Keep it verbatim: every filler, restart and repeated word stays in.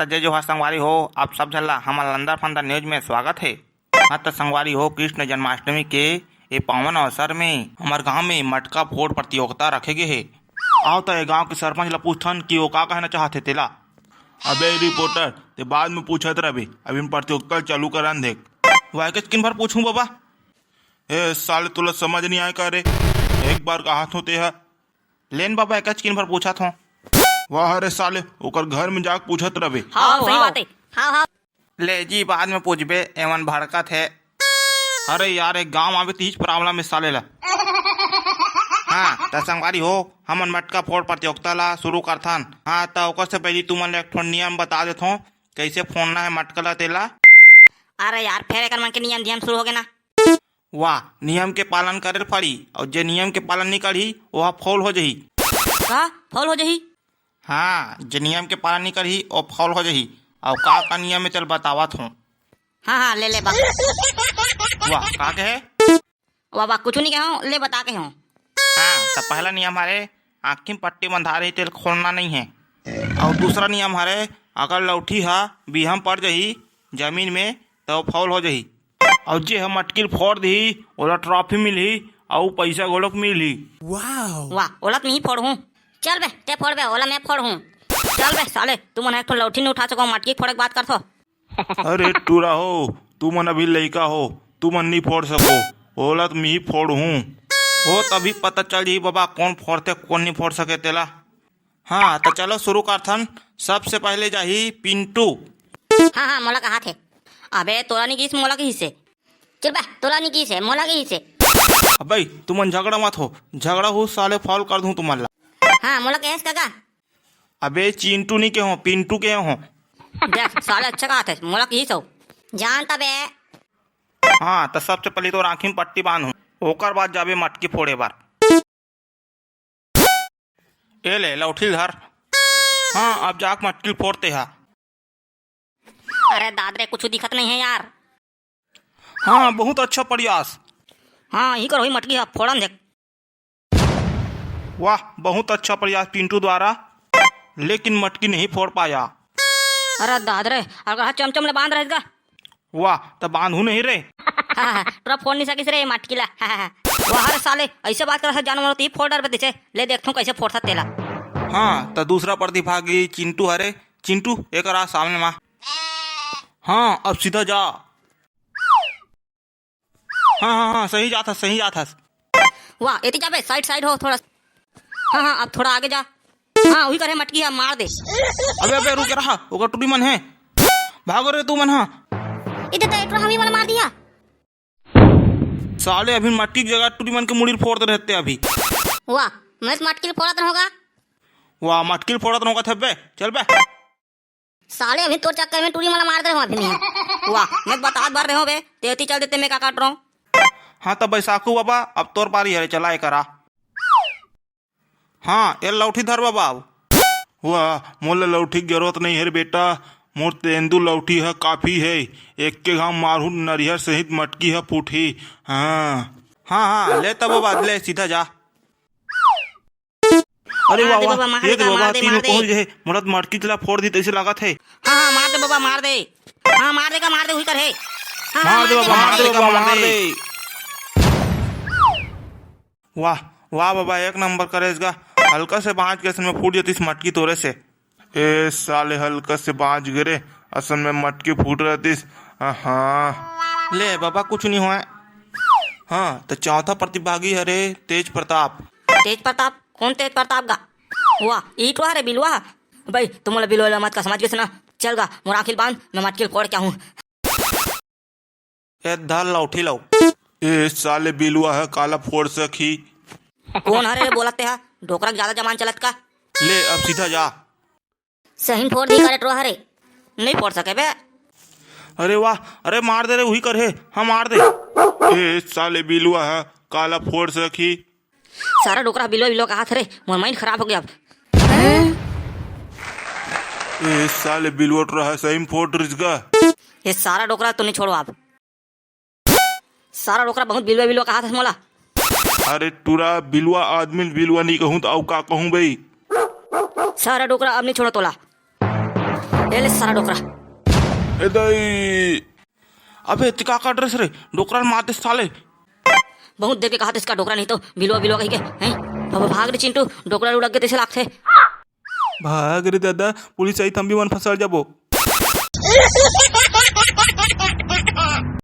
त जय जोहार संगवारी हो, आप सब झन ला हमर लंदर फंदर न्यूज में स्वागत हे। हाँ त संगवारी हो, कृष्ण जन्माष्टमी के ए पावन अवसर में हमर गांव में मटका फोड़ प्रतियोगिता रखे गे हे। आओ त ए गांव के सरपंच ला पूछथन कि वो का कहना चाहत हे तेला। अबे रिपोर्टर, ते बाद में पूछत रहिबे, अभी हम प्रतियोगिता चालू करन देख। वाह, एकेच किन भर पूछूं बबा? ए साले, तोला समझ नहीं आय का रे? एक बार कहात हों ते ह। लेन बबा, एकेच किन भर पूछत हों। वाह रे साले, ओकर घर में जाके पूछत रहिबे। हाँ, हाँ, सही बात हे। हाँ, हाँ। ले जी, बाद में पूछबे, एमन भड़कत हे। अरे यार, एक गांव आवे तीज प्रॉब्लम में साले ला। हाँ, त संगवारी हो, हमन मटका फोड़ प्रतियोगिता ला शुरू करथन। हाँ, त ओकर से पहली तुमन ला एक ठो नियम बता देथों, कैसे फोड़ना हे मटका ला तेला। अरे यार, फेर एकर मन के नियम धियम शुरू हो गे ना। वाह, नियम के पालन करे ल पड़ी, अउ जे नियम के पालन नहीं करही, वो फोल हो जही। का? फोल हो जही? हाँ, जे नियम के पालन नहीं करही, वो फोल हो जही। अउ का का नियम हे, चल बतावत हों। हाँ, हाँ, ले, ले, बा। वाह, का कहे? वाह, वाह, कुछ नहीं कहे हों, ले बता के हों। हाँ, त पहला नियम हरे, आँखी में पट्टी बंधा रही, तेला खोलना नहीं हे। अउ दूसरा नियम हरे, अगर लौठी हा बिहा में पड़ जही जमीन में, त वो फोल हो जही। अउ जे ह मटकी ल फोड़ दिही, ओला ट्रॉफी मिलही, अउ पैसा घलोक मिलही। वाह, ओला त मैं ही फोड़हूँ। चल बे, ते फोड़ बे, ओला मैं फोड़हूँ। चल बे साले, तुमन एक ठो लौठी नहीं उठा सको, मटकी फोड़े के बात करथो। अरे टूरा हो, तुमन अभी लइका हो, तुमन नहीं फोड़ सको, ओला त मैं ही फोड़हूँ। वो तभी पता चल जही बबा, कौन फोड़थे, कौन नहीं फोड़ सके तेला। हाँ, त चलो शुरू करथन। सबसे पहले जाही पिंटू। हाँ, हाँ, मोला कहात हे। अबे, तोला नहीं किहिस, मोला किहिस हे। चल बे, तोला नहीं किहिस हे, मोला किहिस हे। अबे, तुमन झगड़ा मत हो, झगड़ा हो साले, फोल कर दूं तुमन ला। हाँ, मोला कहेस का? अबे, चिंटू नहीं कहे हों, पिंटू कहे हों। देख, साले अच्छा कहात हे, मोला किहिस हो। जान तबे। हाँ, त सबसे पहले तोर आँखी में पट्टी बांधहूँ, ओकर बाद जाबे मटकी फोड़े बर। ए ले, लौठी ल धर। हाँ, अब जाके मटकी ल फोड़ ते हा। अरे दाद रे, कुछ दिखत नहीं हे यार। हाँ, बहुत अच्छा प्रयास। हाँ, इही कर होही मटकी हा, फोड़न देख। वाह, बहुत अच्छा प्रयास पिंटू द्वारा, लेकिन मटकी नहीं फोड़ पाया। अरे दाद रे, अगर हा चमचम ले बांध रहे का? वाह, त बांधहूँ नहीं रे। हाँ, हाँ, टूरा फोड़ नहीं सकिस रे मटकी ला। वाह रे साले, ऐसे बात करत हे, जानवर होती फोड़ डरबे तेचे। ले देखथों कैसे फोड़थस तेला। हाँ, त दूसरा प्रतिभागी चिंटू हरे। चिंटू, एकर आ सामने मा। हाँ, अब सीधा जा। हाँ, हाँ, हाँ, सही जात हस, सही जात हस। वाह, एती जाबे, साइड, साइड हो थोड़ा। हाँ, हाँ, अब थोड़ा आगे जा। हाँ, उही कर हे मटकी हा, मार दे। अबे, अबे, रुक रहा, ओकर टूरी मन हे। भागो रे तुमन हा। इधर तो एक ठो हमी वाला मार दिया। साले अभी मटकी के जगह टूरी मन के मुड़ी ल फोड़ दे रहते अभी। वाह, मैं इस मटकी ल फोड़त रहूंगा। वाह, मटकी ल फोड़त रहूंगा थे बे, चल बे। साले, अभी तोर चक्कर में टूरी मन ला मार दे रहे हों अभी मैं। वाह, मैं बतात भर रहे हों बे, ते एती चल देते, मैं का काट रहा हूँ। हाँ, त बैसाखू बाबा, अब तोर पारी हरे, चला एकरा। हाँ, ए लौठी धर बाबा अब। वाह, मोला लौठी के जरूरत नहीं हे रे बेटा, मोर तेंदू लौठी ह काफी हे, एक के घाम मारहूँ नरियर सहित मटकी ह फूटही। हाँ, हाँ, हाँ, ले तब बाबा, ले सीधा जा। अरे मार वाह, दे वाह, बाबा, मार ये दे दे बाबा, बाबा, मार दे, तीनों मार दे। पहुंच गए। मोला त मटकी ला फोड़ दी, तैसे लागत हे। हाँ, हाँ, मार दे बाबा, मार दे। हाँ, मार दे का, मार दे, उही कर हे। हाँ, हाँ, मार दे मार दे, बाबा, मार मार दे दे, का, मार मार दे। दे। वाह, वाह बाबा, एक नंबर करेस गा। हल्का से बांच के असन में फूट जतिस मटकी तोरे से। ए साले, हल्का से बांच गे रे, असन में मटकी फूट रहतिस। हाँ। ले बाबा, कुछ नहीं होय। हाँ, त चौथा प्रतिभागी हरे तेज प्रताप। तेज प्रताप? कौन तेज प्रताप गा? वाह, ई तो हरे बिलवा। भाई, तुम मोला बिलवा ला मत का समझ गे ना। चल गा, मोर आँखी ल बांध, मैं मटकी ल फोड़ के आहूँ। ए धर लौठी लौ। ए साले बिलवा ह काला फोड़ सकही। कौन हरे रे बोलत ते हा? डोकरा के ज्यादा जबान चलत का? ले अब सीधा जा। सही फोड़ दी करे टूरा हरे। नहीं फोड़ सके बे। अरे वाह, अरे मार दे रे, उही कर हे। हाँ, मार दे। ए साले बिलवा ह काला फोड़ सकही। सारा डोकरा बिलवा बिलवा कहात हरे, मोर mind खराब हो गया अब। ए साले बिलवा टूरा ह सही में फोड़ रिस गा। ये सारा डोकरा तो नहीं छोड़ो आप। सारा डोकरा बहुत बिलवा बिलवा कहात हस मोला। अरे टूरा, बिलवा आदमी ल बिलवा नहीं कहूँ त अउ का कहूँ बई? सारा डोकरा अब नहीं छोड़ो तोला। ए ले सारा डोकरा। ए दई। अबे, एती का कर डरेस रे? डोकरा ल मार देस साले। बहुत देर के कहा था इसका डोकरा नहीं तो बिलवा, बिलवा कही के, हैं? अब भाग रे चिंटू, डोकरा उड़क के तैसे लागथे। भाग रे दादा, पुलिस आई त हम भी मन फंसल जाबो।